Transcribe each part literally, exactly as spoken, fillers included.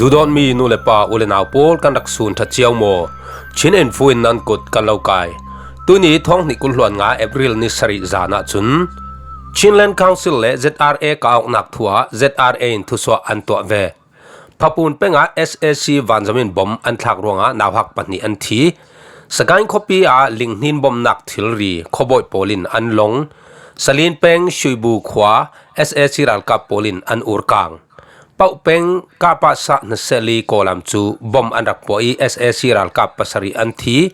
Duhdawtmi nu le pa, u le nau pawl, kan rak sun ṭha cio maw? Chin Info in nan kut kan lo kai. Tuni thawng hnih kul hluan nga April ni sarih zan ah cun Chinland Council le Z R A kah awknak thu ah Z R A in thusuah an tuah ve. Phapun peng ah S A C vanzam in bom an thlak ruangah nauhak pahnih an thi. Sagaing khuapi ah linghnin bomnak thilri khuabawi pawl in an long. Salin peng Shuibu khua S A C ralkap pawl in an urkang. Pauh peng Kapasa Naseli Kawlam cu bom an rak puah i S A C ralkap pasarih an thi.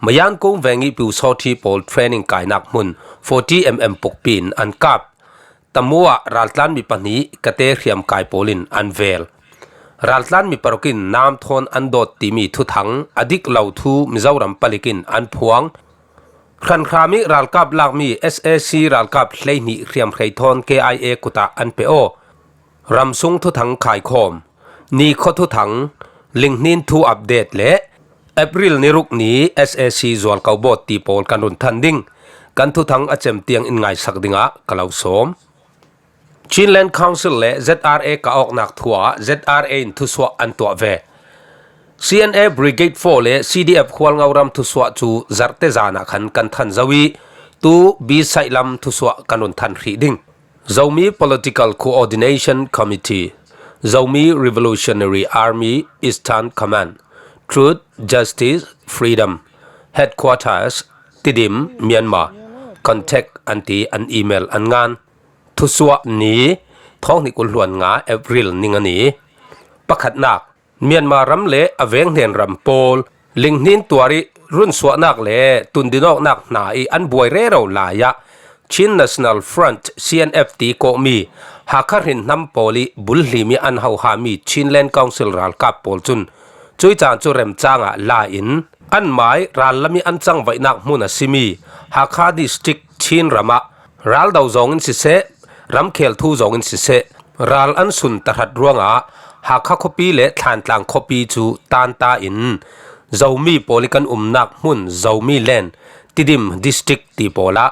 Mayan kung veng i Pyusawṭhi pawl training kainak hmun forty M M pukpi in an kap. Tamu ah raltlanmi pahnih Kate hriamkai pawl in an vel. Raltlanmi paruk in nam thawn an dawt timi thuthang a dik lo thu Mizoram palik in an phuang. Hranhram i ralkap lakmi S A C ralkap hleihnih hriamhrei thawn K I A kut ah an pe aw. Ramsung thuthang khaikhawm. Ni khuathuthang, linghnin thu update le April ni ruk ni S A C zualko bawt ti pawl kan run than ding. Kan thuthang a cem tiang in ngaisak dingah ka lo sawm. Chinland Council le Z R A kah awknak thu ah Z R A in thusuah an tuah ve. C N A Brigade four le C D F Hualngo ram thusuah cu zarhte zan ah khan kan than zo i, tu B side lam thusuah kan run than hrih ding. Zomi Political Coordination Committee, Zomi Revolutionary Army Eastern Command, Truth, Justice, Freedom, Headquarters, Tidim, Myanmar, contact an ti, an email an ngan. Thusuah ni, thawng hnih kul hluan nga April ning a ni. Pakhatnak, Myanmar ram le a venghnen ram pawl linghnin tuar i runsuahnak le tundinawknak hna i an buai rero lai ah Chin National Front, C N F ti kawhmi Hakha hrinhnam pawl i bulhlim i an hohami Chinland Council ralkap pawl cun cuih caan cu remcang ah la in anmai rallam i an cangvaihnak hmun a simi Hakha District Chin ram ah raldo zong in siseh, ramkhel thu zong in siseh, ral an sun tahrat ruangah Hakha khuapi le Thlantlang khuapi cu tanta in Zomi pawl i kan umnak hmun Zomi Land, Tidim District ti pawl ah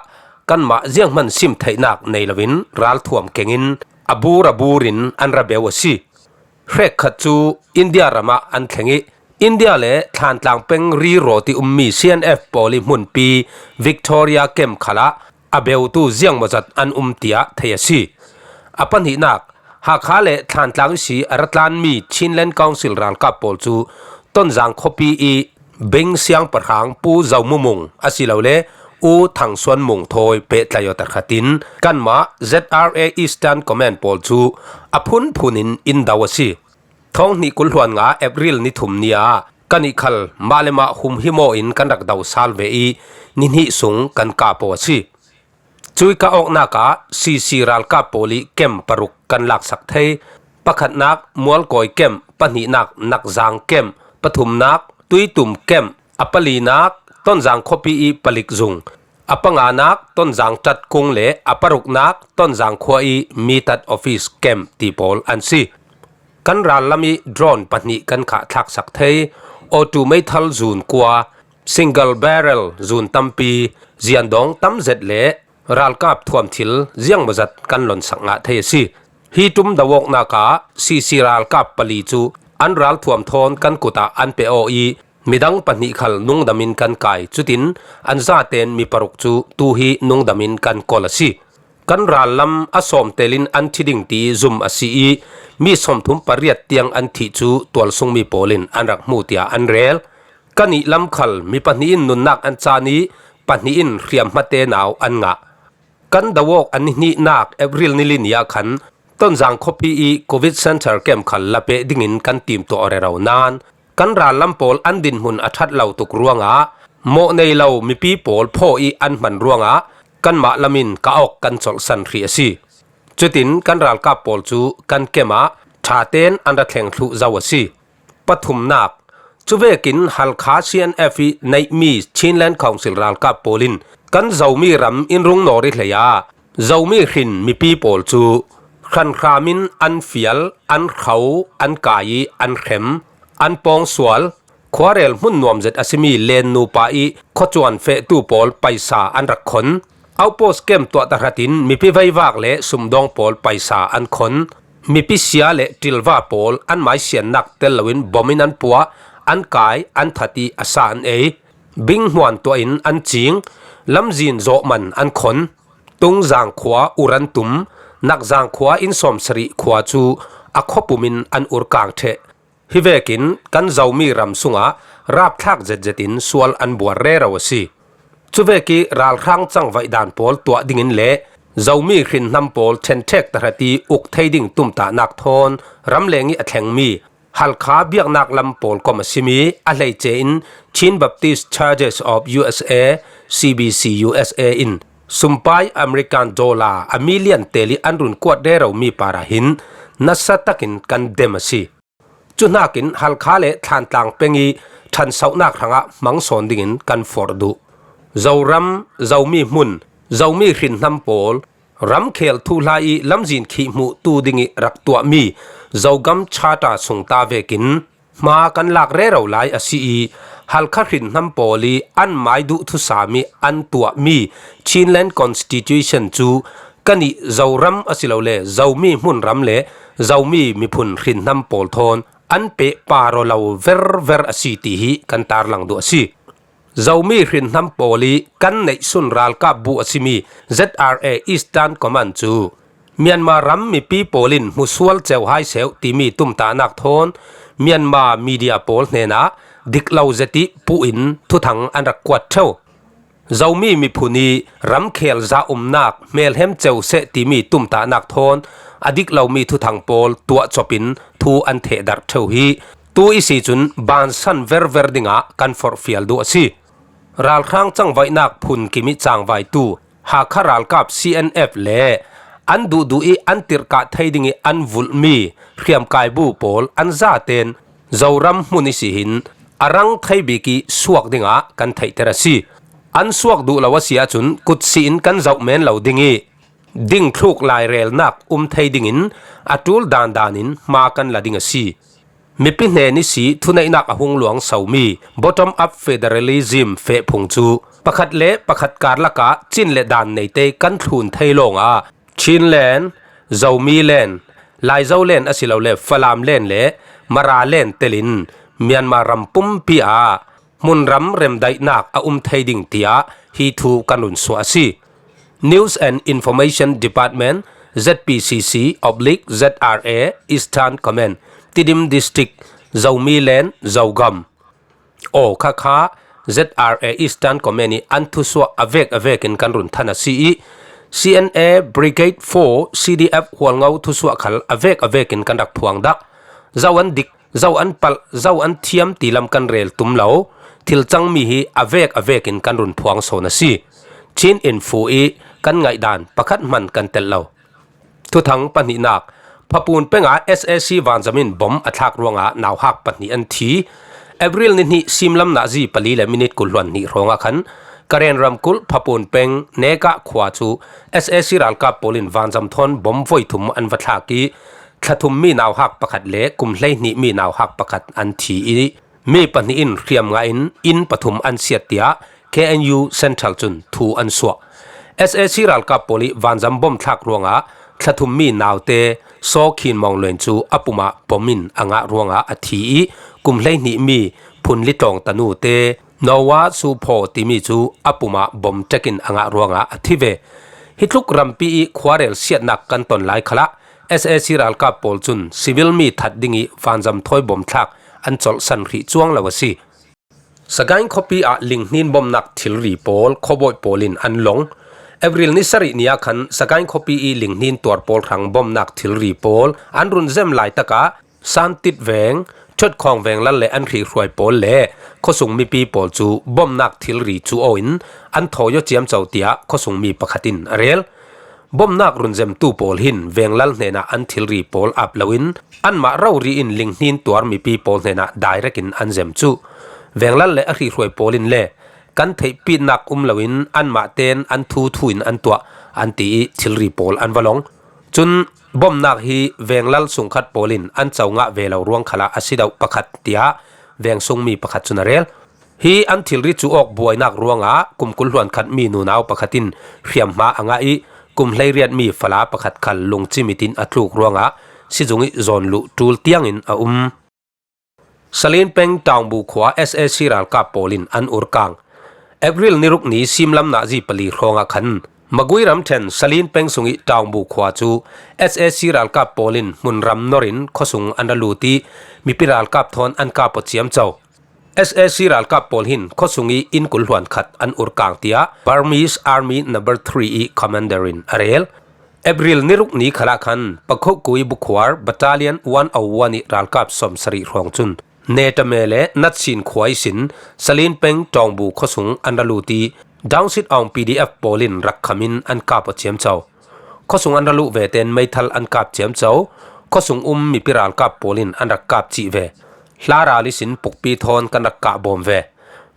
kanmah zianghman sim theihnak nei loin ralthuam keng in a bur a bur in an ra beu a si. Hrekkhat cu India ram ah an thleng i, India le Thlantlang peng rirawt i ummi C N F pawl i hmunpi Victoria kem khalah a beutu ziangmawzat an um tiah thei a si. A pahnihnak, Hakha le Thlantlang ihsi a ra tlanmi Chinland Council ralkap pawl cu Tonzang khuapi i Bing Siangpahrang Pu Zo Mu Mung asilole U Thang Suan Mung thawi pehtlai aw tarkhat in kanmah Z R A Eastern Command pawl cu a phunphun in in do a si. Thawng hnih kul hluan nga April ni thum ni ah kan i khal mah le mah humhim aw in kan rak do sal ve i ni hnih sung kan kap aw a si. Cuih kah awknak ah C C ralkap pawl i kem paruk kan laksak thei. Pakhatnak Mualkawi kem, pahnihnak Nakzang kem, pathumnak Tuitum kem, a palinak Tonzang khuapi i Palik Zung, a panganak Tonzang Tat Kung le a paruknak Tonzang khua i Mitat Office kem ti pawl an si. Kan rallam i drone pahnih kan khah thlaksak thei. Auto meithal zun kua, single barrel zun tampi, ziandawng tam zet le ralkap thuam thil ziangmawzat kan lonsak ngah thei a si. Hi ṭum do awknak ah C C ralkap pali cu an ralthuam thawn kan kut ah an pe aw i midang pahnih khal nungdam in kan kai. Cutin an zaten mi paruk cu tu hi nungdam in kan kawl a si. Kan rallam a sawm tel in an thi ding ti zum a si i mi sawmthum pariat tiang an thih cu tualsungmi pawl in an rak hmu tiah an rel. Kan i lam khal mi pahnih in nunnak an caan i pahnih in hriamhma te nau an ngah. Kan do awk a ni hnihnak April ni li ni ah khan Tonzang khuapi i Covid Center kem khal la peh dingin kan timtuah rero nain kan rallam pawl an dinhmun a ṭhat lo tuk ruangah mawh nei lo mipi pawl phaw i an hman ruangah kanmah lam in kah awk kan colhsan hrih a si. Cutin kan ralkap pawl cu kan kem ah ṭha tein an ra thleng thluh zo a si. Pathumnak, cuvekin Halkha C N F i neihmi Chinland Council ralkap pawl in kan Zomi ram in rung nawl i hlei ah Zomi hrin mipi pawl cu hranhram in an fial, an hro, an kai i an hrem, an pawngsual. Khuarel hmun nuam zet a simi Lennu pa i khuacuan fehtu pawl paisa an rak khon. Outpost kem tuah tahratin mipi veivak le sumdawng pawl paisa an khon. Mipi sia le ṭilva pawl an mai siannak tel loin bom in an puah, an kai, an that ih a sa an ei. Bing hmuan tuah in an cing, lamzin zawhman an khon. Tungzang khua ur an tum, Nakzang khua innsawmsarih khua cu a khuapum in an ur kang ṭheh. Hi vekin kan Zomi ram sungah rapthlak zetzet in sual an buar rero a si. Cuvek ih ralhrang cangvaih dan pawl tuah dingin le Zomi hrinhnam pawl ṭhenṭhek tahrat ih uk thei ding tumtahnak thawn ramleng ih a thlengmi Halkha biaknak lam pawl kom a simi a hleice in Chin Baptist Churches of U S A, C B C U S A in sumpai American dollar a million tel ih an run kuat reromi parah hin nasa takin kan dem a si. Cuhnakin Halkha le Thlantlang peng ih ṭhansohnak hrangah hmang sawn dingin kan forh duh. Zoram, Zomi hmun, Zomi hrinhnam pawl, ramkhel thuhla ih lamzin khih hmuh tu dingih rak tuahmi Zogam Charter sungta vekin hma kan lak rero lai a si ih, Halkha hrinhnam pawl ih an mai duh thusam ih an tuahmi Chinland Constitution cu kanih Zoram asilole Zomi hmunram le Zomi miphun hrinhnam pawl thawn an pehpar aw lo verver a si ti hi kan tarlang duh a si. Zomi hrinhnam pawl ih kan neihsun ralkap bu a simi Z R A Eastern Command cu Myanmar ram mipi pawl in hmusual ceu hai seuh timi tumtahnak thawn Myanmar media pawl hnenah dik lo zet ih puh in thuthang an rak kuat ṭheu. Zomi miphun ih ramkhel zaumnak hmelhem ceu seh timi tumtahnak thawn a dik lomi thuthang pawl tuah cop in thu an thehdarh ṭheu hi. Tu ihsi cun bansan verver dingah kan forhfial duh a si. Ralhrang cangvaihnak phun kim ih cangvaitu Hakha ralkap C N F le an duhduh ih an tirhkah thei ding ih an vulhmi hriamkaibu pawl an zaten Zoram hmun ihsi hin a rang thei bik ih suak dingah kan theihter a si. An suak duh lo a si ahcun kutsi in kan zoh men lo ding ih dingthluk lairelnak um thei dingin a ṭul dandan in hma kan la ding a si. Mipi hnen ihsi thuneihnak a hung luang somi bottom up federalism fehphung cu pakhat le pakhat karlak ah cin le dan neite kan thlun thei lawngah Chinland, Zomiland, Laizoland asilole Falamland le Maraland telin Myanmar ram pumpi ah hmunram remdaihnak a um thei ding tiah hi thu kan run suah a si. News and Information Department, Z P C C oblique Z R A Eastern Command, Tidim District, Zomiland, Zogam. Aw kha kha Z R A Eastern Command ih an thusuah a vek a vekin kan run than a si ih C N A Brigade four C D F Hualngo thusuah khal a vek a vekin kan rak phuang dah. Zoh an dik, zoh an palh, zoh an thiam ti lam kan rel tum lo. Thil cangmi hi a vek a vekin kan run phuang sawn a si. Chin Info ih kan ngaihdan pakhat hman kan telh lo. Thuthang pahnihnak, Phapun pengah S A C vanzam in bom a thlak ruangah nauhak pahnih an thi. April ni hnih simlam nazi pali le minit kul hluan hnih hrawngah khan Karen ramkulh Phapun peng Nekah khua cu S A C ralkap pawl in vanzam thawn bom voi thum an va thlak ih, thla thum mi nauhak pakhat le kum hleihnih mi nauhak pakhat an thi ih, mi pahnih in hriam ngah in inn pathum an siat tiah K N U Central cun thu an suah. S A C ralkap pawl ih vanzam bom thlak ruangah thla thum mi naute Saw Khin Maung Luen cu a pum ah bom in a ngah ruangah a thi ih, kum hleihnih mi Phun Li Tlawng tanu te Noah Su Phaw timi cu a pum ah bom ṭek in a ngah ruangah a thi ve. Hi tluk rampi ih khuarel siatnak kan ton lai khalah S A C ralkap pawl cun civil mi that ding ih vanzam thawi bom thlak an colhsan hrih cuang lo a si. Sagaing khuapi ah linghnin bomnak thilri pawl khuabawi pawl in an long. April ni sarih ni ah khan Sagaing khuapi ih linghnin tuar pawl hrang bomnak thilri pawl an run zem laitak ah Santit veng, Ṭhutkhawng venglal le an hrihruai pawl le khuasung mipi pawl cu bomnak thilri cu aw in an thawi aw ciamco tiah khuasung mi pakhat in a rel. Bomnak runzemtu pawl hin venglal hnenah an thilri pawl ap loin anmah rori in linghnin tuar mipi pawl hnenah direct in an zem cu. Venglal le a hrihruai pawl in le kan theihpitnak um loin anmah ten an thu thu in an tuah an ti ih thilri pawl an va long. Cun bomnak hi venglal sungkhat pawl in an co ngah ve lo ruang khalah a si deuh pakhat tiah veng sungmi pakhat cun a rel. Hi an thilri cu awk buainak ruangah kum kul hluan khat mi nunau pakhat in hriamhma a ngah ih kum hleiriat mi fala pakhat khal lungcimit in a tluk ruangah sizung ih zawn luh ṭul tiangin a um. Salin peng Taungbu khua S A C ralkap pawl in an ur kang. April ni ruk ni simlam nazi pali hrawngah khan Magui ramṭhen Salin peng sung ih Taungbu khua cu S A C ralkap pawl in hmun ram nor in khuasung an ra lut ih mipi ralkap thawn an kap aw ciamco. S A C ralkap pawl hin khuasung ih inn kul hluan khat an ur kang, tiah Burmese Army Number Three ih commander in a rel. April ni ruk ni khalah khan Pakhokui Bukhuar Battalion one oh one ih ralkap sawmsarih hrawng cun Netame le Natsin khua ihsin Salin peng Taungbu khuasung an ra lut ih Dangsit Aung P D F pawl in rak kham in an kap aw ciamco. Khuasung an ra luh ve tein meithal an kap ciamco. Khuasung um mipi ralkap pawl in an rak kap cih ve. Hla ral ihsin pukpi thawn kan rak kah bawm ve.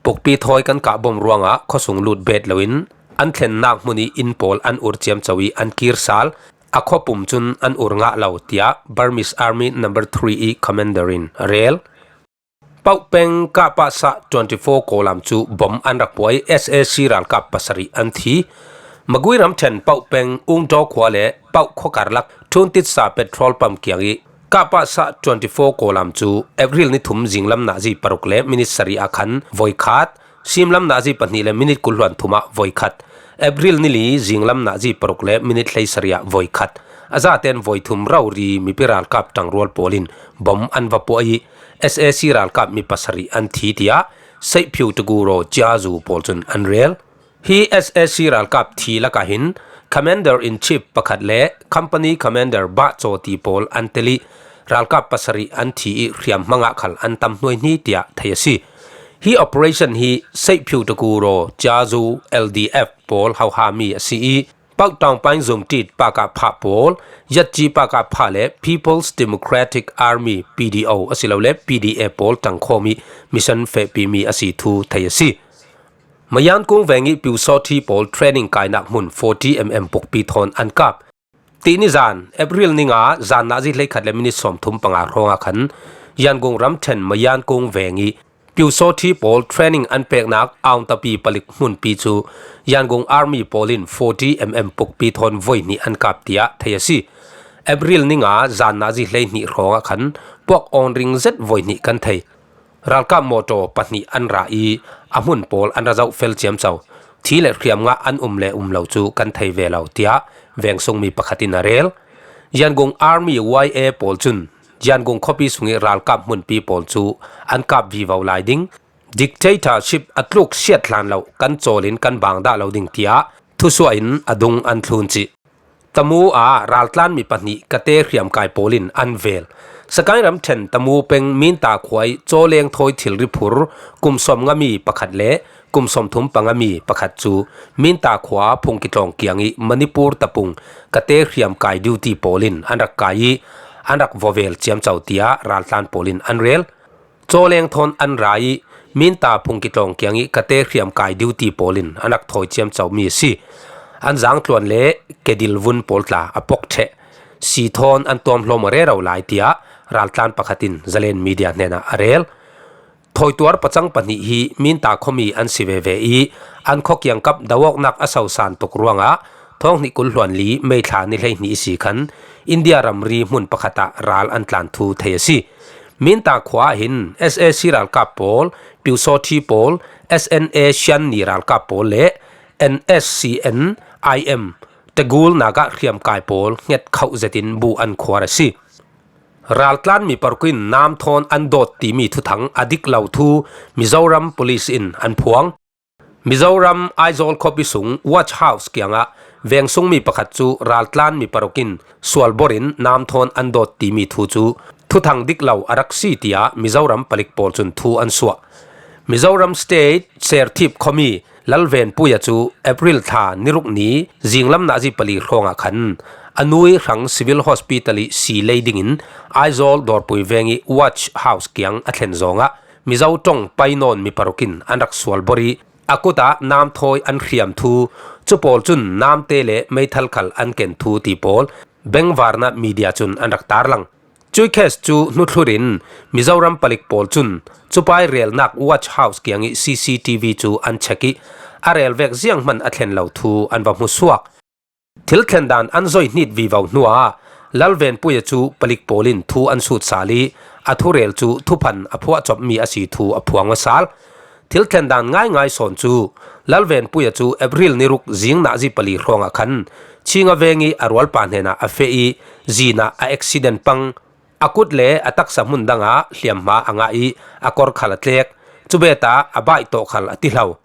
Pukpi thawi kan kah bawm ruangah khuasung lut bet loin an thlennak hmun ih inn pawl an ur ciamco ih an kir sal. A khuapum cun an ur ngah lo, tiah Burmese Army Number Three ih commander in a rel. Pauk peng Kapasa twenty-four kawlam cu bom an rak puah ih S A C ralkap pasarih an thi. Magui ramṭhen Pauk peng Ungdaw khua le Pauk khuakarlak Thuntitsa petrol pump kiang ih Kapasa twenty-four kawlam cu April ni thum zinglam nazi paruk le minit sarih ah khan voikhat, simlam nazi pahnih le minit kul hluan thum ah voikhat, April ni li zinglam nazi paruk le minit hleisarih ah voikhat, a zaten voi thum rori mipi ralkap ṭangrual pawl in bom an va puah ih S A C ralkap mi pasarih an thi, tiah Seihphiu Taguro Ciazu pawl cun an rel. Hi S A C ralkap thi lakah hin Commander in Chief pakhat le Company Commander Bah Cawti pawl an tel ih ralkap pasarih an thi ih hriamhmang ah khal an tam hnuaihni, tiah thei a si. Hi operation hi Seihphiu Taguro Ciazu L D F pawl hohami a si ih Pauk Taung Paing Zumtit pakah phah pawl, Yatci pakah phah le People's Democratic Army P D O asilole P D A pawl ṭangkhawm ih mission fehpimi a si thu thei a si. Mayankung veng ih Pyusawthi pawl training kainak hmun forty mm pukpi thawn an kap. Tih ni zan April ni nga zan nazi hleikhat le minit sawmthum panga hrawngah khan Yangon ramṭhen Mayankung veng ih Pyusawthi pawl training an peknak Aungtapi palik hmunpi cu Yangon Army pawl in forty mm pukpi thawn voi hnih an kap, tiah thei a si. April ni nga zan nazi hleihnih hrawngah khan puak awn ring zet voi hnih kan thei. Ralkap mawṭaw pahnih an ra ih a hmun pawl an ra zoh fel ciamco. Thi le hriamnga an um le um lo cu kan thei ve lo, tiah vengsungmi pakhat in a rel. Yangon Army Y A pawl cun Yangon khuapi sungih ralkap hmunpi pawl cu an kap vivo lai ding. Dictatorship a tluk siat hlan lo kan cawl in kan bang dah lo ding, tiah thusuah in a dung an thlun cih. Tamu ah raltlanmi pahnih Kate hriamkai pawl in an vel. Sagaing ramṭhen Tamu peng Minta khua ih cawleng thawi thilri phur kum sawmngami pakhat le kum sawmthum pangami pakhat cu Minta khua phungkitlawng kiang ih Manipur tapung Kate hriamkai duty pawl in an rak kai ih an rak vawvel ciamco, tiah raltlan pawl in an rel. Cawleng thawn an ra ih Minta phungkitlawng kiang ih Kate hriamkai duty pawl in an rak thawi ciamcomi a si. An zangtluan le kedil vun pawl tla a pok ṭheh. Si thawn an tuamhlawm aw rero lai, tiah raltlan pakhat in Zalen Media hnenah a rel. Thawituar pacang pahnih hi Minta khuami an si veve ih an khua kiangkap do-awknak a sosan tuk ruangah thawng hnih kul hluan li May thla ni hleihnih ihsi khan India ramri hmun pakhat ah ral an tlan thu thei a si. Minta khua ah hin S A C ralkap pawl, Pyusawthi pawl, S N A Shan ni ralkap pawl le N S C N I M Tagul Naga hriamkai pawl hnget khauh zetin bu an khuar a si. Raltlanmi paruk in nam thawn an dawt timi thuthang a dik lo thu Mizoram Police in an phuang. Mizoram Aizawl khuapi sung Watch House kiangah vengsungmi pakhat cu raltlanmi paruk in sualbor in nam thawn an dawt timi thu cu thuthang dik lo a rak si, tiah Mizoram palik pawl cun thu an suah. Mizoram State Serthip khuami Lalvenpuia cu April thla ni ruk ni zinglam nazi pali hrawngah khan a nui hrang Civil Hospital ih si lei dingin Aizawl Dawrpui veng ih Watch House kiang a thlen zawngah Mizo ṭong pai nawn mi paruk in an rak sualbor ih a kut ah nam thawi an hriam thu, cu pawl cun namte le meithal khal an ken thu ti pawl bengvarna media cun an rak tarlang. Cui case cu hnuthlur in Mizoram palik pawl cun cupai relnak Watch House kiang ih C C T V cu an check ih a rel vek zianghman a thlen lo thu an va hmusuak. Thil thlen dan an zoi hnit vivo hnuah Lalvenpuia cu palik pawl in thu an sut sal i, a thurel cu thuphan a phuahcopmi a si thu a phuang aw sal. Thil thlen dan ngaingai sawn cu Lalvenpuia cu April ni ruk zing nazi pali hrawngah khan Chinga veng i a rualpa hnenah a feh i, zin ah a accident pang, a kut le a taksa hmun dangah hliamhma a ngah i, a kor khal a tlek. Cu betah a bike tawh khal a ti hlo.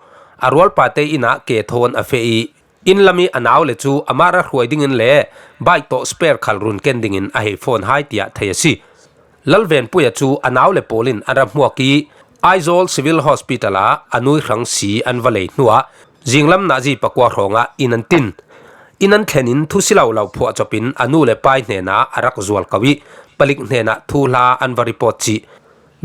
A rualpa te inn ah ke thawn a feh i, inn lam i a nau le cu amah ra hruai dingin le bike tawh spare khal run ken dingin a hei phone hai tiah thei a si. Lalvenpuia cu a nau le pawl in an ra hmuak i, Aizawl Civil Hospital ah a nui hrang si an va lei hnuah zinglam nazi pakua hrawngah inn an tin. Inn an thlen in thusi lo lo phuahcop in a nu le pai hnenah a rak zual ko i, palik hnenah thuhla an va report cih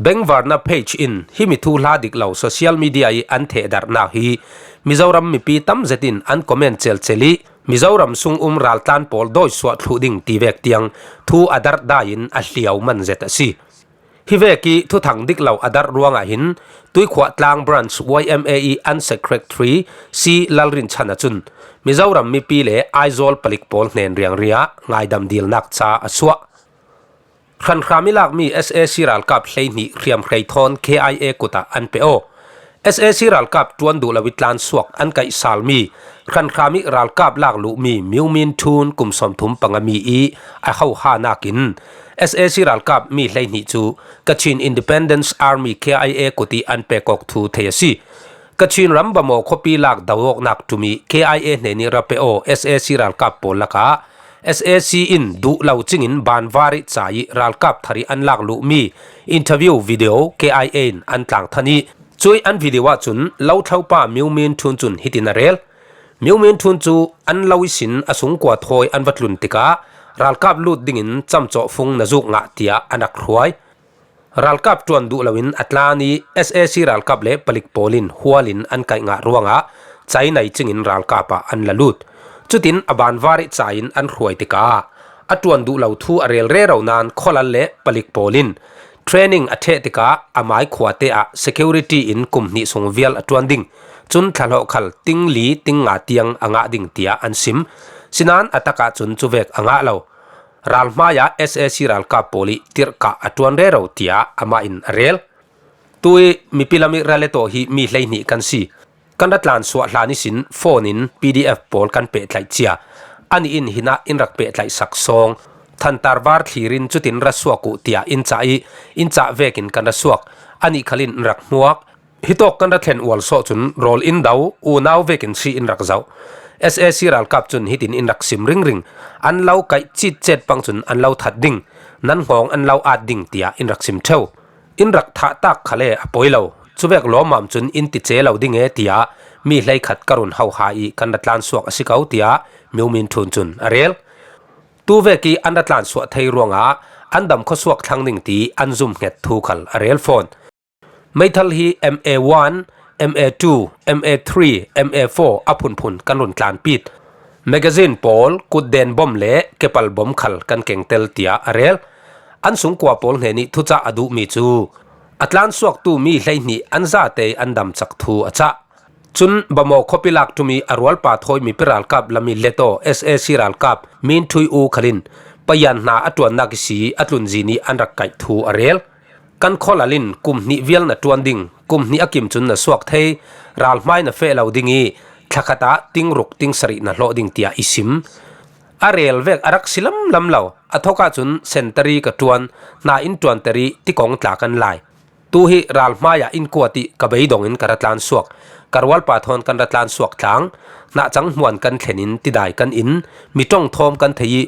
Bengvarna page in himi thuhla dik lo social media i an thehdarhnak hi Mizoram mipi tam zet in an comment celcel i, Mizoram sung um raltlan pawl dawisuah thluh ding ti vek tiang thu a darh dai in a hliau man zet a si. Hi vek i thuthang dik lo a darh ruangah hin Tuikhuah Tlang Branch Y M A i an secretary C Lalrinchan a cun Mizoram mipi le Aizawl palik pawl hnen riangri ah ngaidam dilnak ca a suah. Hranhram i lakmi S A C ralkap hleihnih hriamhrei thawn K I A kut ah an pe aw. S A C ralkap ṭuan duh lo i tlansuak an kaih salmi hranhram i ralkap lak luhmi Myo Min Thun kum sawmthum panga mi i a hoha nakin S A C ralkap mi hleihnih cu Kachin Independence Army K I A kut i an pek awk thu thei a si. Kachin ram Bamaw khuapi lak do awknak ṭum i K I A hnen i ra pe aw S A C ralkap pawl lakah S A C in duh lo cingin banvar i ca i ralkap thar i an lak luhmi interview video K I A in an tlang than i, cuih an video ahcun lo thlopa Myo Min Thun cun hitin a rel. Myo Min Thun cu an lo ihsin a sungkua thawi an va tlun tikah ralkap lut dingin camcawhfung na zuk ngah tiah an rak hruai. Ralkap ṭuan duh loin a tlan i S A C ralkap le palik pawl in hual in an kaih ngah ruangah cai nei cingin ralkap ah an la lut. Cutin a banvar i ca in an hruai tikah a ṭuan duh lo thu a rel rero nain khualal le palik pawl in training a ṭheh tikah a mai khuate ah security in kum hnih sung vial a ṭuan ding. Cun thlahlawh khal ting li ting nga tiang a ngah ding tiah an sim. Sinain a takah cun cuvek a ngah lo. Ralhmai ah S A C ralkap pawl i tirhkah a ṭuan rero tiah amah in a rel. Tui mipi lam i rale tawh hi mi hleihnih kan si. Kan ra tlansuah hlan ihsin phone in P D F pawl kan pehtlaih cia. Anih in hinah in rak pehtlaih sak sawng. Thantar var thlir in cutin ra suak uh tiah in cah i in cah vekin kan ra suak. Anih khal in in rak hmuak. Hitawk kan ra thlen ual sawh cun rawl in do, unau vekin si in rak zoh. S A C ralkap cun hitin in rak sim ringring. An lo kaih citcet pang cun an lo that ding, nan hngawng an lo at ding tiah in rak sim ṭheu. In rak thah tak khal e a poi lo. Cuvek lawmmam cun in ti ce lo ding e tiah mi hleikhat ka run hoha i kan ra tlansuak a si ko tiah Myo Min Thun cun a rel. Tuvek i an ra tlansuah thei ruangah an dam khuasuak thlang ding ti an zumhnget thu khal a rel fawn. Meithal hi M A one, M A two, M A three, M A four a phunphun kan run tlanpit. Magazine pawl, kutden bom le kepal bom khal kan kengtel tiah a rel. An sungkua pawl hnen i thucah a duhmi cu a tlansuaktu mi hleihnih an zate an damcak thu a cah. Cun Bamaw khuapi lak ṭum i a rualpa thawi mipi ralkap lam i let aw S A C ralkap Min Thui U khal in payan hna a ṭuannak i si a tlunzin i an rak kaih thu a rel. Kan khualal in kum hnih vial na ṭuan ding, kum hnih a kim cun na suak thei, ralhmai na feh lo ding i thlakhat ah ting ruk ting sarih na hlawh ding tiah i sim. A rel vek a rak si lamlam lo. A thawk ahcun sentari ka ṭuan, hna in ṭuanter i tikong tla kan lai. Tu hi ralhmai ah in kuat i ka beidong in ka ra tlansuak. Ka rualpa thawn kan ra tlansuak tlang. Hnahcang hmuan kan thlen in tidai kan in, mi ṭong thawm kan thei i,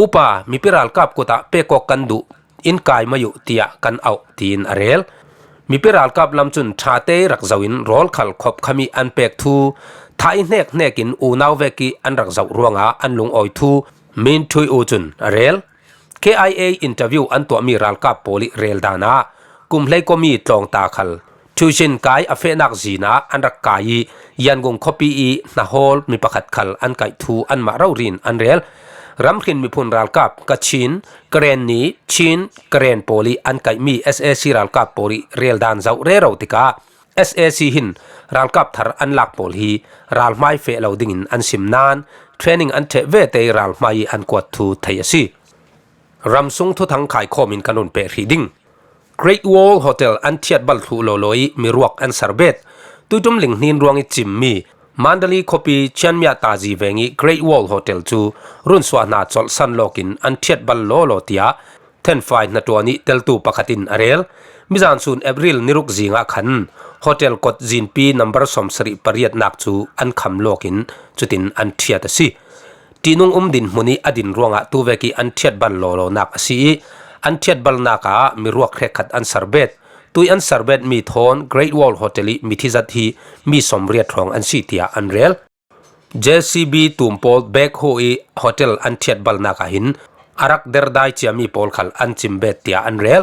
upa, mipi ralkap kut ah pek awk kan duh, in kai mai uh tiah kan auh, tiin a rel. Mipi ralkap lam cun ṭha te rak zoh in rawl khal khop kham i an pek thu, thah i hnek hnek in unau vek i an rak zoh ruangah an lungawi thu Min Thui U cun a rel. K I A interview an tuahmi ralkap pawl i rel dan ah kum hleikua mi tlawngta khal tuition kai a fehnak zin ah an rak kai i Yangon khuapi i hnahawl mi pakhat khal an kaih thu anmah rori in an rel. Ramhrin miphun ralkap Kachin, Karenni, Chin, Karen pawl i an kaihmi S A C ralkap pawl i rel dan zoh rero tikah S A C hin ralkap thar an lak pawl hi ralhmai feh lo dingin an sim nain training an ṭheh vete i ralhmai i an kuat thu thei a si. ramsung thuthang khaikhawmin kan run peh hrih ding. Great Wall Hotel an thiat bal thluh lawlaw ih miruak an sarbet. Tuitum linghnin ruang ih cimmi Mandalay khuapi Chiang Mai tazi veng ih Great Wall Hotel cu runsuah hna colhsan lawkin an thiat bal lawlaw tiah Thenfai hnaṭuan ih teltu pakhat in a rel. Mizan sun April ni ruk zingah khan hotel kot zinpi nambar sawmsarih pariatnak cu an kham lawkin cutin an thiat a si. Ṭihnung um dinhmun ih a din ruangah tuvek ih an thiat bal lawlawnak a si ih an thiat balnak ah miruak hrekkhat an sarbet. Tui an sarbetmi thawn Great Wall Hotel ih mithi zat hi mi sawmriat hrawng an si tiah an rel. J C B tum pawl backhoe ih hotel an thiat balnak ah hin a rak derdai ciami pawl khal an cimbet tiah an rel.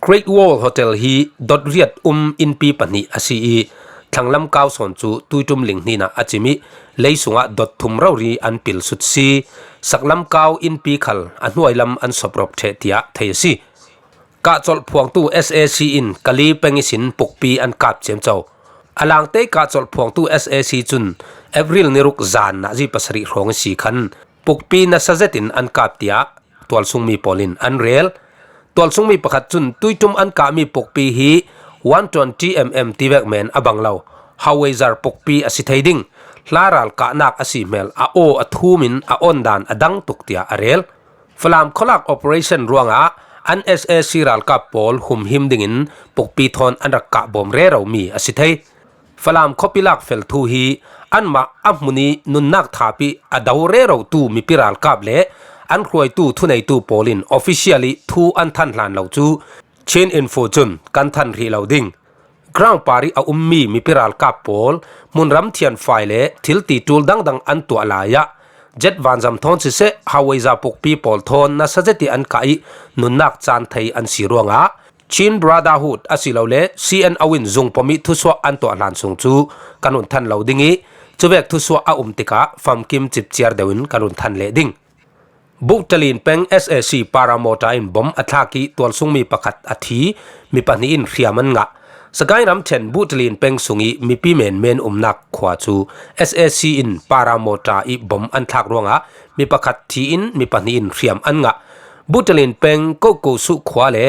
Great Wall Hotel hi dot riat um innpi pahnih a si ih thlanglam kau sawn cu tuiṭum linghnin ah a cim ih lei sungah dot thum rori an pil sut si. Saklam kau innpi khal a hnuai lam an sawprop ṭheh tiah thei a si. Kahcolh phuangtu S A C in Kali peng ihsin pukpi an kap ciamco. A langte kahcolh phuangtu S A C cun April ni ruk zan nazi pasarih hrawng ihsi khan pukpi nasa zetin an kap tiah tualsungmi pawl in an rel. Tualsungmi pakhat cun tuiṭum an kahmi pukpi hi one twenty mm tivek men a bang lo hawizar pukpi a si thei ding. Hla ral kahnak a si hmel a aw a thum in a on dan a dang tuk tiah a rel. Falam khualak operation ruangah an S A C ralkap pawl humhim dingin pukpi thawn an rak kah bawm rero mi a si thei. Falam khuapi lak fel thu hi anmah a hmun ih nunnak thap ih a do rerotu mipi ralkap le an hruaitu thuneitu pawl in official ih thu an than hlan lo cu Chin Info cun kan than hrih lo ding. Ground par ih a ummi mipi ralkap pawl hmunram thianfai le thil ti ṭul dangdang an tuah lai ah jet vanzam thawn siseh, hawizar pukpi pawl thawn nasa zet ih an kah ih nunnak caan thei an si ruangah Chin Brotherhood asilole C N O in zungpom ih thusuah an tuah hlan sung cu kan run than lo ding ih cuvek thusuah a um tikah famkim cipciar deuh in kan run than leh ding. Buhtalin peng S A C paramota in bom a thlak ih tualsungmi pakhat a thi, mi pahnih in hriam an ngah. Sagaing ramṭhen Buhtalin peng sungih mipi menmen umnak khua cu S A C in paramota ih bom an thlak ruangah mi pakhat thi in mi pahnih in hriam an ngah. Buhtalin peng Kohkosuh khua le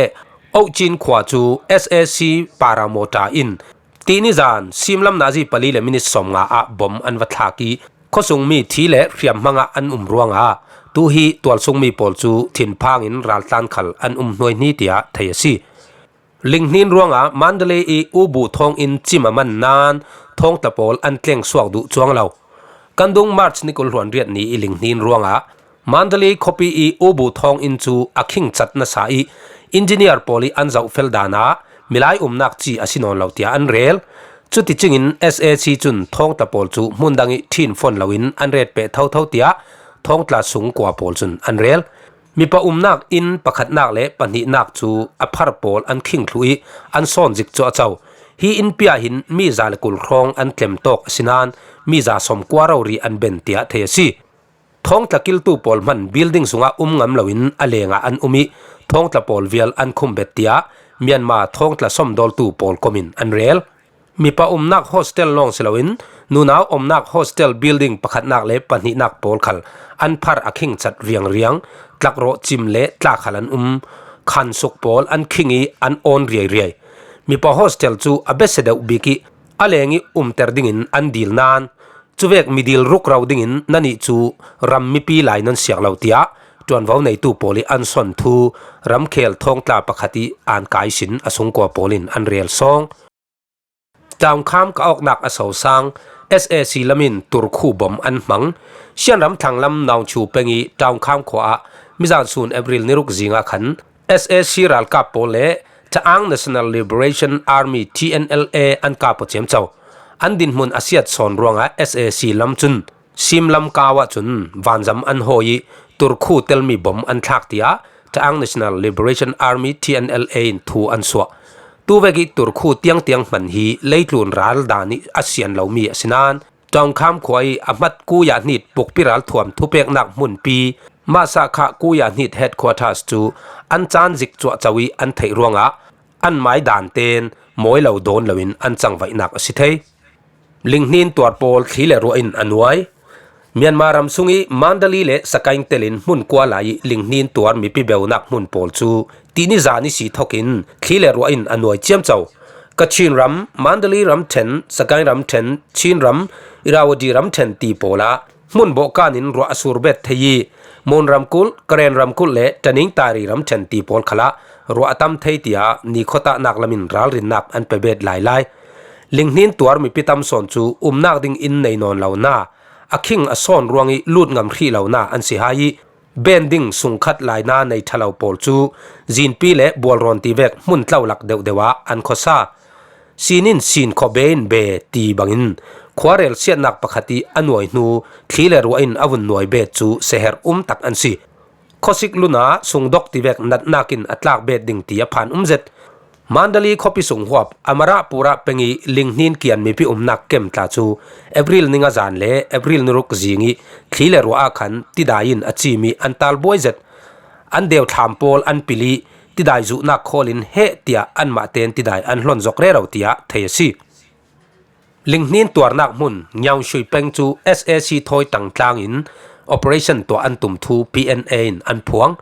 Ohcin khua cu S A C paramota in tini zan simlam nazi pali le minit sawmnga ah bom an va thlak ih khuasungmi thi le hriam hmangah an um ruangah tu hi tualsungmi pawl cu thinphang in raltlan khal an um hnuaihni tiah thei a si. Linghnin ruangah Mandalay ih ubu thawnginn cim a man nain thawngtla pawl an tlengsuak duh cuang lo. Kan dung March ni kul hluan riat ni ih linghnin ruangah Mandalay khuapi ih ubu thawnginn cu a khingcat nasa ih engineer pawl ih an zohfel dan ah milai umnak ci a si nawn lo tiah an rel. Cuticingin S A C cun thawngtla pawl cu hmun dang ih ṭhin fon loin an ret peh thotho tiah thawngtla sungkua pawl cun an rel. Mipa umnak inn pakhatnak le pahnihnak cu a phar pawl an khing thluh ih an sawn zik cuahco. Hi innpi ah hin mi za le kul hrawng an tlem tawk a si nain mi za sawmkua rori an ben tiah thei a si. Thawngtla kiltu pawl hman building sungah um ngam loin a lengah an um ih thawngtla pawl vial an khumbet tiah Myanmar thawngtla sawmdawltu pawl kom in an rel. Mipa umnak hostel lawng si loin nunau umnak hostel building pakhatnak le pahnihnak pawl khal an phar a khingcat riangriang, tlakrawh cim le tla khal an um. Khansuk pawl an khing ih an awn riairiai. Mipa hostel cu a besia deuh bik ih a leng ih umter dingin an dil nain cuvek midil rukro dingin nannih cu ram mipi lai nan siak lo tiah ṭuanvo neitu pawl ih an son thu ramkhel thawngtla pakhat ih an kai sin a sungkua pawl in an rel sawng. Ṭaungkham ka awknak a sosang S A C lam in Turkhu bom an hmang. Sianram thlanglam Naungchu peng ih Ṭaungkham khua ah mizan sun April ni ruk zingah khan S A C ralkap pawl le Ta'ang National Liberation Army T N L A an kap aw ciamco. An dinhmun a siat sawn ruangah S A C lam cun simlam kau ah cun vanzam an hawi ih Turkhu telmi bom an thlak tiah Ta'ang National Liberation Army T N L A in thu an suah. Tuvek ih Turkhu tiangtiang hman hi leitlun ral dan ih a sian lomi a si nain Ṭaungkham khua ih a hmat Kuya Hnit pukpi ralthuam thupeknak hmunpi Masa Kha Kuya Hnit headquarters cu an caan zik cuahco ih an theih ruangah an mai dan ten mawi lo dawn loin an cangvaihnak a si thei. Linghnin tuar pawl thli le ruah in a nuai. Myanmar ram sung i Mandalay le Sagaing telin hmun kua lai i linghnin tuar mipi beunak hmun pawl cu tini zan i si thokin thli le ruah in a nuai ciamco. Kachin ram, Mandalay ramṭhen, Sagaing ramṭhen, Chin ram, Irrawaddy ramṭhen ti pawl ah hmun bawhkan in ruah a sur bet thei i, Mon ramkulh, Karen ramkulh le Taning Tari ramṭhen ti pawl khalah ruah a tam thei tiah nikhuatahnak lam in ralrinnak an pe bet lai lai. Linghnin tuar mipi tam sawn cu umnak ding inn nei nawn lo na, a khing a sawn ruang i lut ngam hrih lo na an si hai i, ben ding sungkhat laina nei ṭha lo pawl cu zinpi le bualrawn ti vek hmun tlo lak deuhdeuh ah an khuasa. Sin in sin khawh, be in be ti bangin khuarel siatnak pakhat i a nuai hnu thli le ruah in a vun nuai bet cu seher um tak an si. Khawsik lun ah sungdok ti vek natnak in a tlak bet ding ti a phan um zet. Mandalay khuapi sung huap Amarapura peng i linghnin kian mipi umnak kem tla cu April ni nga zan le April ni ruk zing i thli le ruah ah khan tidai in a cim i an tal buai zet. An deuthlam pawl an pil i tidai zuhnak khawl in heh tiah anmah tein tidai an hlon zok rero tiah thei a si. Linghnin tuarnak hmun Nyaungshui peng cu S A C thawi tangtlang in operation tuah an tum thu P N A in an phuang.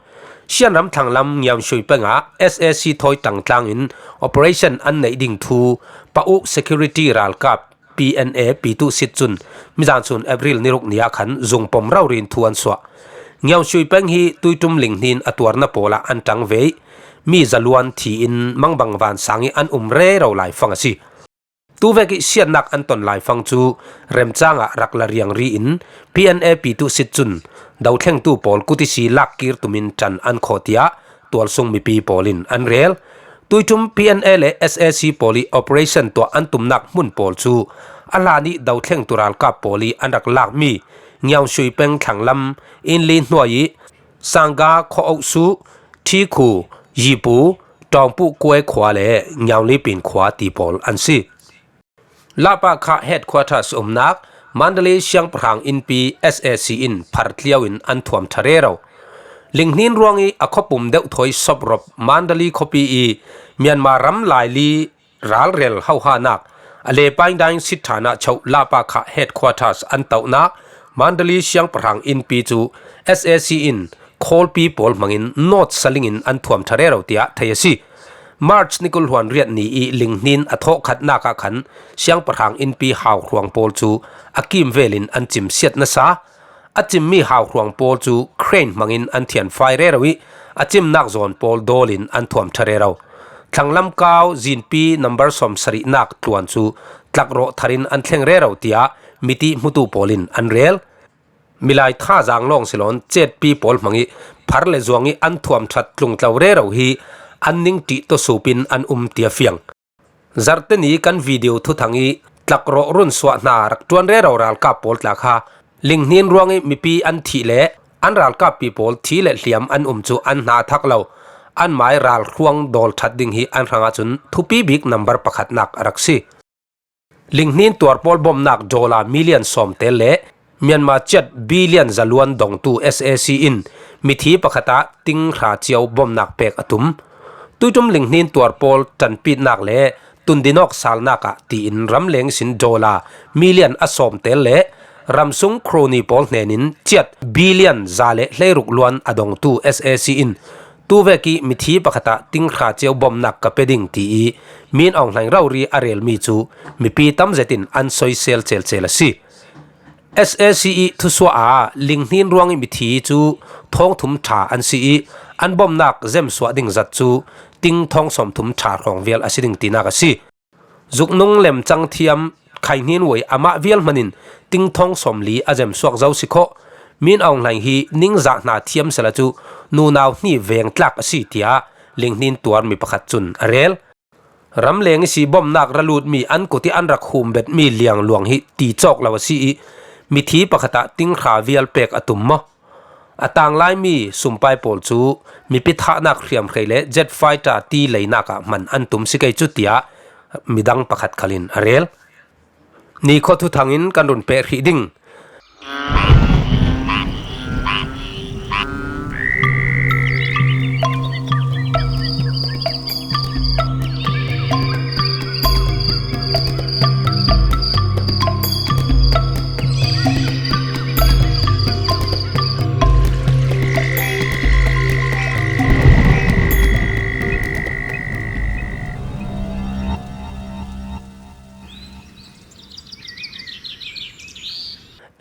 Shan ram thlanglam Nyaungshui peng ah S A C thawi tangtlang in operation an neih ding thu Pau security ralkap P N A pitu sit cun mizan sun April ni ruk ni ah khan zung pom rori in thu an suah. Nyaungshui peng hi tuiṭum linghnin a tuarna pawl ah an ṭang ve i mi zaluan thi in mangbang vansang i an um rero lai fang a si. Tuvek i siatnak an ton lai fang cu remcang ah rak la riangri in P N A pitu sit cun dothlengtu pawl kutisi lak kir tum in ṭan an khawh tiah tualsung mipi pawl in an rel. Tuiṭum P N A le S A C pawl i operation tuah an tumnak hmun pawl cu a hlan i dothlengtu ralkap pawl i an rak lakmi Nyaungshui peng thlanglam Inli hnuai i Sangga, Khaw Auh Su, Ṭhikhu, Yipu, Ṭawngpuh Kuai khua le Nyaunglipin khua ti pawl an si. Lapakha headquarters umnak Mandalay siangpahrang innpi S A C in phartliau in an thuam ṭha rero. Linghnin ruang i a khuapum deuhthawi soprop Mandalay khuapi i Myanmar ram laili ralrel hohanak a le paingdaing sit ṭhan ah choh Lapakha headquarters an tohnak Mandalay siangpahrang innpi cu S A C in khawlpi pawl hmangin nawt saling in an thuam ṭha rero tiah thei a si. March ni kul hluan riat ni i linghnin a thawhkhatnak ah khan siangpahrang innpi hauhruang pawl cu a kimvel in an cimsiat nasa. A cimmi hauhruang pawl cu crane hmangin an thianfai rero i a cimnak zawn pawl dawl in an thuam ṭha rero. Thlanglam kau zinpi number sawmsarihnak tluan cu tlakrawh thar in an thleng rero tiah miti hmutu pawl in an rel. Milai thazaang lawng si loin cetpi pawl hmang i phar le zuang i an thuam ṭhat tlungtlo rero hi an ning ṭih tawsup in an um ti a fiang. Zarhte ni kan video thuthang i tlakrawh run suah hna rak ṭuan rero ralkap pawl tla kha linghnin ruang i mipi an thih le an ralkappi pawl thi le hliam an um cu an hna thak lo. Anmai ralhruang dawl ṭhat ding hi an hrang ahcun thupi bik number pakhatnak a rak si. Linghnin tuar pawl bomnak dollar million sawm tel le Myanmar kyat billion zaluan dongtu S A C in mithi pakhat ah ting hra cio bomnak pek a tum. Tuiṭum linghnin tuar pawl ṭanpitnak le tundinawk salnak ah tiin ramleng sin dollar million a sawm tel le ramsung crony pawl hnenin kyat billion za le hleiruk luan a dongtu S A C in tuvek i mithi pakhat ah ting hra cio bomnak ka pe ding ti i Min Aung Hlaing rori a relmi cu mipi tam zetin an soisel celcel a si. S A C i thusuah ah linghnin ruang i mithi cu thawngthum ṭha an si i an bomnak zemsuah ding zat cu ting thawng sawmthum ṭha hrawng vial a si ding tinak a si. Zuknung lemcang thiam Khaihnin Wei amah vial hmanh in ting thawng sawmli a zemsuak zo si khawh. Min Aung Hlaing hi ningzah hna thiam sehla cu nunau hni veng tlak a si tiah linghnin tuarmi pakhat cun a rel. Ramleng i si bomnak ra lutmi an kut i an rak hum betmi liangluang hi ti cawk lo a si i mithi pakhat ah ting hra vial pek a tum maw? A tanglaimi sumpai pawl cu mipi thahnak hriamhrei le jet fighter ti leinak ah hman an tum si kei cu tiah midang pakhat khal in a rel. Nikhua thuthang in kan run peh hrih ding.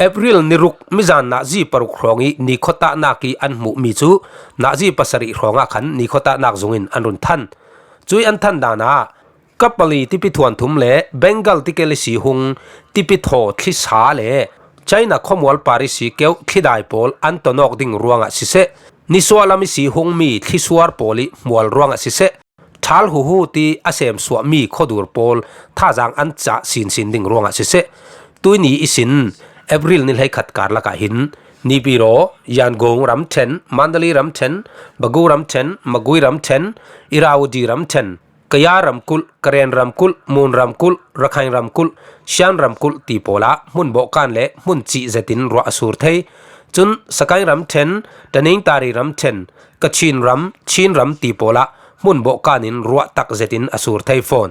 April ni ruk mizan nahzi paruk hrawng ih ni khuatahnak ih an hmuhmi cu nahzi pasarih hrawngah khan ni khuatahnak zungin an run than. Cuih an than dan ah Kapali tipi thuanthum le Bengal tikel isi hung tipi thaw thlisa le China khuamual par isi keuh thlidai pawl an tonawk ding ruangah siseh, nisuah lam isi hungmi thlisuar pawl ih hmual ruangah siseh, ṭhal huhu ti a semsuahmi khuadur pawl thazaang an cah sinsin ding ruangah siseh, tuini ihsin April ni hleikhat karlak ah hin Nipiro, Yangon ramṭhen, Mandalay ramṭhen, Bago ramṭhen, Magway ramṭhen, Irrawaddy ramṭhen, Kaya ramkulh, Karen ramkulh, Mon ramkulh, Rakhine ramkulh, Shan ramkulh ti pawl ah hmun bawhkan le hmun cih zetin ruah a sur thei. Cun Sagaing ramṭhen, Tanintharyi ramṭhen, Kachin ram, Chin ram ti pawl ah hmun bawhkan in ruah tak zetin a sur thei fawn.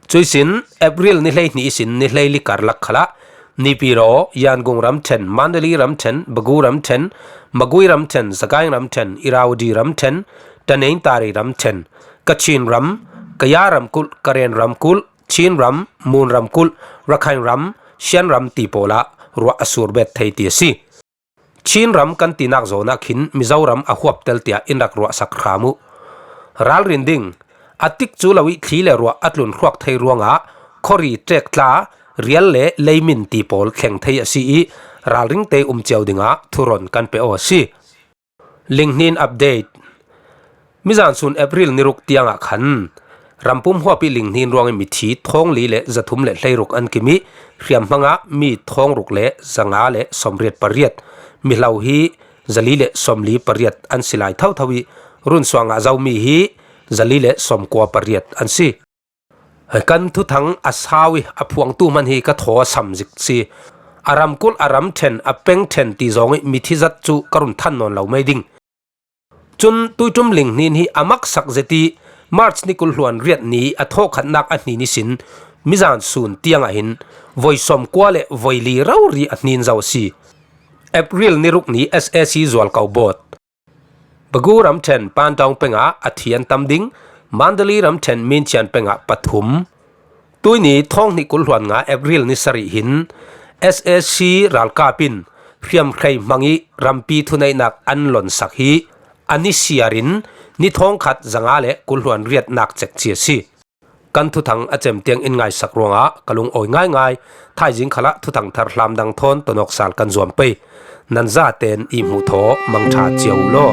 Cuihsin April ni hleihnih ihsin ni hleili karlak khalah Nipiro, Yangon ramṭhen, Mandalay ramṭhen, Bago ramṭhen, Magway ramṭhen, Sagaing ramṭhen, Irrawaddy ramṭhen, Tanintharyi ramṭhen, Kachin ram, Kaya ramkulh, Karen ramkulh, Chin ram, Mon ramkulh, Rakhine ram, Shan ram ti pawl ah ruah a sur bet thei ti a si. Chin ram kan tinak zawn ah khin Mizoram a huaptel tiah in rak ruahsak hram uh. Ralrin ding, a tikcu lo ih thli le ruah a tlun hruak thei ruangah khuari ṭek tla, rial le leimin ti pawl thleng thei a si ih, ralring te um cio dingah thuron kan pe aw a si. Linghnin update. Mizan sun April ni ruk tiangah khan rampum huap ih linghnin ruangih mithi thawng li le zathum le hleiruk an kim ih, hriamhmang ah mi thawng ruk le zanga le sawmriat pariat, mihlo hi zali le sawmli pariat an si lai thotho ih, runsuang ah zomi hi zali le sawmkua pariat an si. Kan thuthang a sau ih a phuangtu hman hi ka thaw a sam zik si. A ramkulh, a ramṭhen, a peng ṭhen ti zawng ih mithi zat cu ka run than nawn lo mei ding. Cun tuiṭum linghnin hi a maksak zet ih March ni kul hluan riat ni a thawhkhatnak a hnin ihsin mizan sun tiangah hin voi sawmkua le voi li rori a hnin zo a si. April ni ruk ni S A C zualko bawt. Bago ramṭhen Pandong peng ah a thi an tam ding, Mandalay ramṭhen Minchian peng ah pathum. Tuini thawng hnih kul hluan nga April ni sarih hin S A C ralkap in hriamhrei hmang ih rampi thuneihnak an lonsak hi a ni siar in ni thawngkhat zanga le kul hluan riatnak cekci a si. Kan thuthang a cem tiang in ngaisak ruangah ka lungawi ngaingai. Thaizing khalah thuthang thar hlamdang thawn tonawk sal kan zuam pei. Nan zaten i hmuh thaw mangṭha cio uh law.